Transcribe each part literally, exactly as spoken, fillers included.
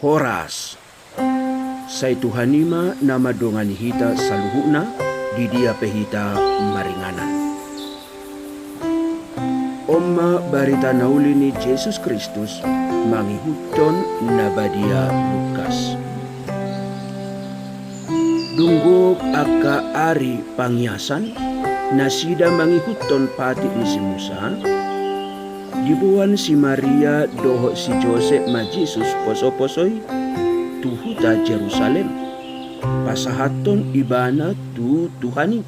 Horas. Sai Tuhan i ma na mandongani hita saluhutna, di dia pe hita maringanan. On ma barita na uli ni Jesus Kristus mangihuthon na badia Lukas. Dung gok angka ari pangiasan, nasida mangihuthon patik ni si Musa, diboan si Maria dohot si Josep ma Jesus posoposo i tu huta Jerusalem, pasahathon ibana tu Tuhan i.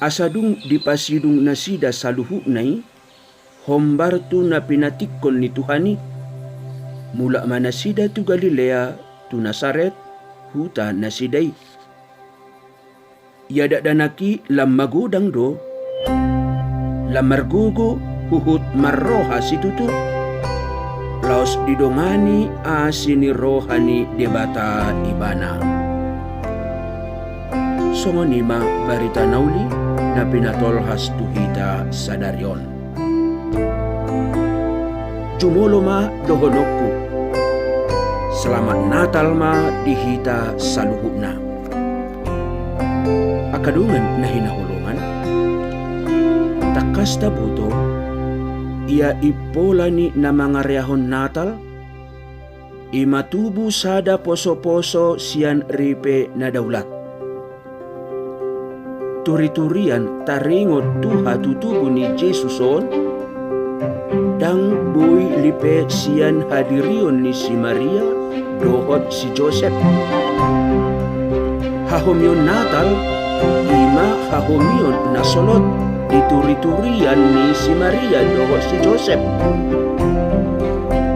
Asa dung dipasidung nasida saluhutna i, hombar tu na pinatikkon ni Tuhan i, mulak ma nasida tu Galilea, tu Nasaret, huta nasida i. Ia dakdanak i lam magodang do, lam margogo, huhut marroha situtu, laos didongani asi ni roha ni Debata ibana. Songon i ma barita na uli na pinatolhas tu hita sadari on. Jumolo ma dohononku. Selamat Natal ma di hita saluhutna. Angka dongan na hinaholongan, tangkas taboto, ia impola ni na mangareahon Natal, i ma tubu sada posoposo sian ripe na daulat. Turiturian taringot tu hatutubu ni Jesus on, ndang boi lipe sian hadirion ni si Maria dohot si Josep. Hahomion Natal, i ma hahomion na solot di turiturian ni si Maria dohot si Josep.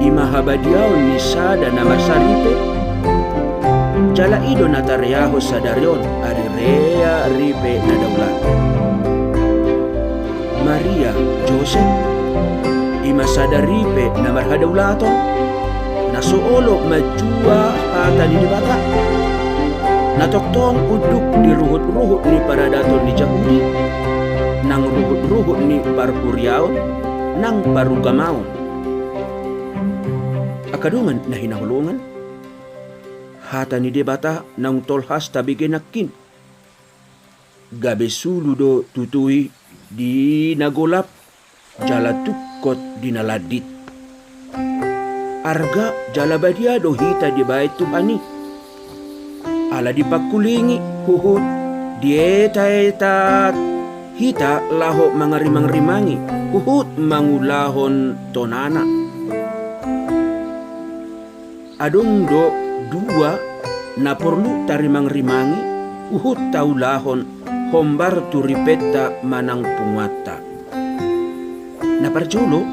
I ma habadiaon ni sada na marsaripe, jala i do na tareahon sadari on, ari rea ripe na daulat. Maria, Josep, i ma sada ripe na marhadaulaton, na so olo manjua hata ni Debata, na tongtong unduk di ruhutruhut ni paradaton ni Jahudi, nang ruhutruhut ni parhuriaon, nang parugamaon. Angka dongan na hinaholongan, hata ni Debata naung tolhas tabege nangkin, gabe sulu do tutu i di na golap, jala tungkot di na landit. Arga jala badia do hita dibahen Tuhan i. Ala dipangkulingi huhut dietaeta hita laho mangarimangrimangi, huhut mangulahon tonana. Adong do dua na porlu tarimangrimangi, huhut taulahon hombar tu ripenta manang punguanta. Na parjolo,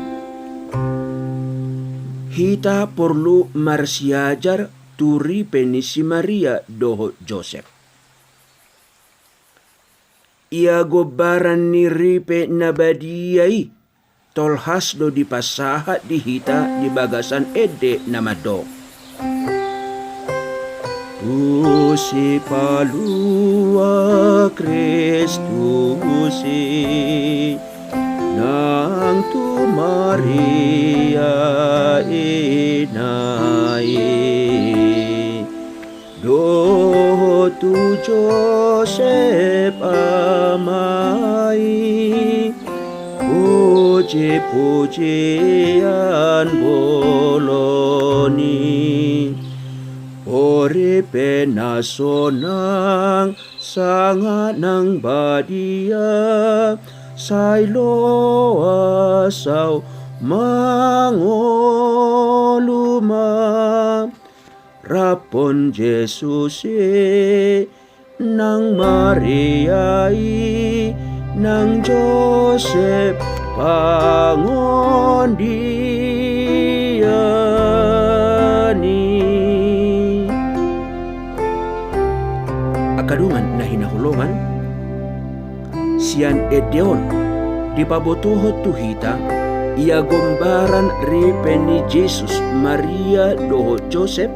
hita porlu marsiajar tu ripe ni si Maria dohot Josep. Ia gombaran ni ripe na badia i, tolhas do dipasahat di hita di bagasan ende na mandok: Tu sipalua Kristus i, nang tu Maria ina i, dohot tu Josep ama i, pujipujian bolon i. O ripe na sonang, sangap nang badia, sai loas ahu mangolu ma. Raphon Jesus i nang Maria i nang Josep pangondian i. Angka dongan na hinaholongan, sian ende on dipabotohon tu hita, ia gombaran ripe ni Jesus, Maria dohot Josep,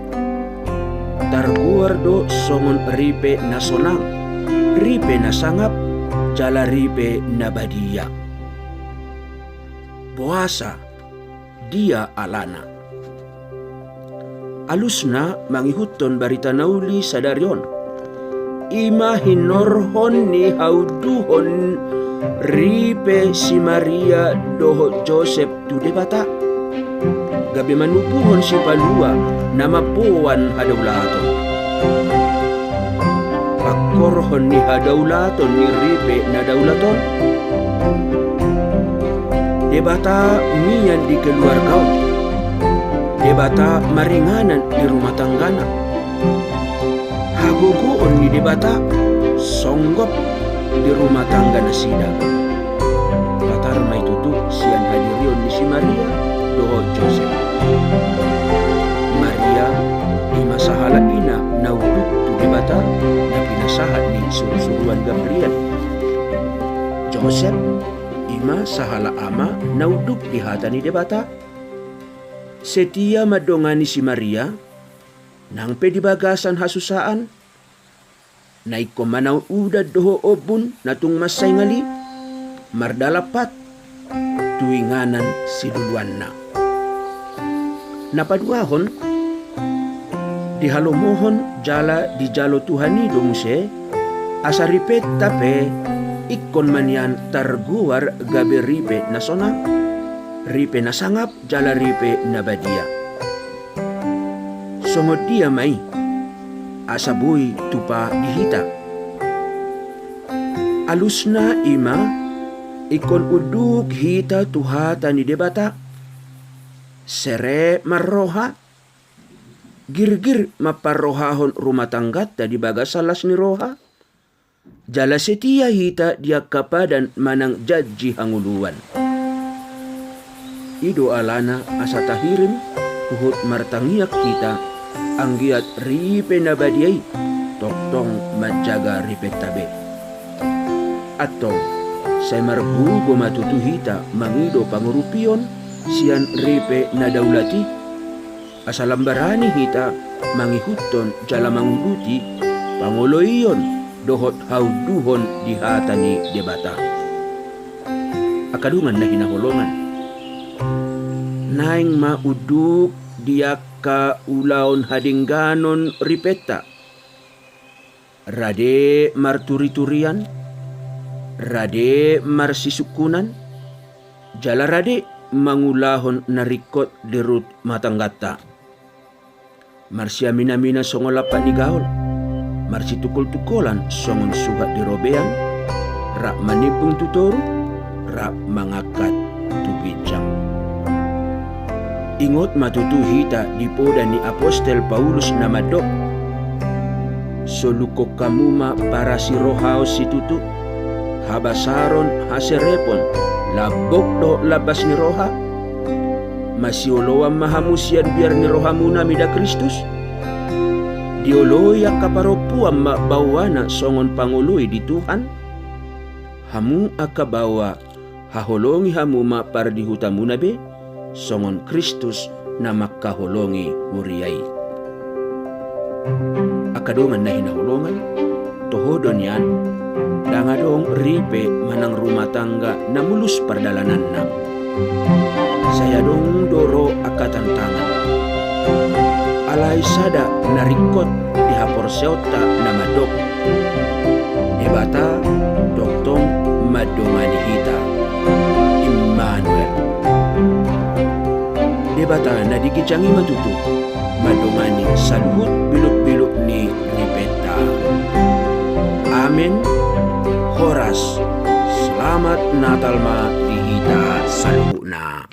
targoar do songon ripe na sonang, ripe na sangap, jala ripe na badia. Boasa? Dia alana? Alusna mangihuthon barita na uli sadari on, i ma hinorhon ni haunduhon ripe si Maria dohot Josep tu Debata, gabe manubuhon sipalua na mamboan hadaulaton. Pangkorhon ni hadaulaton ni ripe na daulat on, Debata mian di keluarga on, Debata maringanan di rumah tanggana. Hagogoon ni Debata songgop di rumah tangga nasida. Patar ma i tutu sian hadirion ni si Maria dohot Josep. Maria i ma sahala ina na unduk tu Debata na pinasahat ni surusuruan Gabriel. Josep i ma sahala ama na unduk di hata ni Debata. Setia mandongani si Maria, nang pe di bagasan hasusaan, na ingkon manaon udan dohot ombun na tung mansaingal i, mardalan pat tu inganan siluluanna. Na paduahon, dihalomohon jala dijalo Tuhan i do muse, asa ripenta pe ingkon ma nian targoar gabe ripe na sonang, ripe na sangap jala ripe na badia. Songon dia ma i, asa boi tupa di hita. Alusna i ma, ingkon unduk hita tu hata ni Debata, serep marroha, girgir mamparrohahon rumah tangganta di bagasan las ni roha, jala setia hita di angka padan manang janji hangoluan. I do alana asa tahirim huhut martangiang hita, anggiat ripe na badia i tongtong manjaga ripenta be. Antong, sai margogo ma tutu hita mangido pangurupion sian ripe na daulat i, asa lam barani hita mangihuthon jala manguduti pangoloion dohot haunduhon di hata ni Debata. Angka dongan na hinaholongan, naeng ma unduk di angka ulaon hadengganon ripenta. Rade marturiturian, rade marsisungkunan, jala rade mangulahon na ringkot di rumah tangganta. Marsiaminaminan songon lampak ni gaol, marsitungkoltungkolan songon suhat di robean, rap manimbung tu toru, rap mangangkat tu ginjang. Ingot ma tutu hita di poda ni apostel Paulus na mandok: Solunghon hamu ma parasirohaon situtu, habasaron, haserepon, lambok dohot lambas ni roha. Masioloan ma hamu sian biar ni rohamuna mida Kristus. Dioloi angka parompuan ma baoana songon pangoloi di Tuhan. Hamu angka baoa, haholongi hamu ma pardihutamuna be, songon Kristus na mangkaholongi huria i. Angka dongan na hinaholongan, toho do nian, ndang adong ripe manang rumah tangga na mulus pardalananna. Sai adong do ro angka tantangan. Alai sada na ringkot di haporseaonta na mandok: Debata tongtong mandongani hita. Immanuel. Debata na di ginjang i ma tutu mandongani saluhut bilukbiluk ni ripenta. Amen. Horas. Selamat Natal ma di hita saluhutna.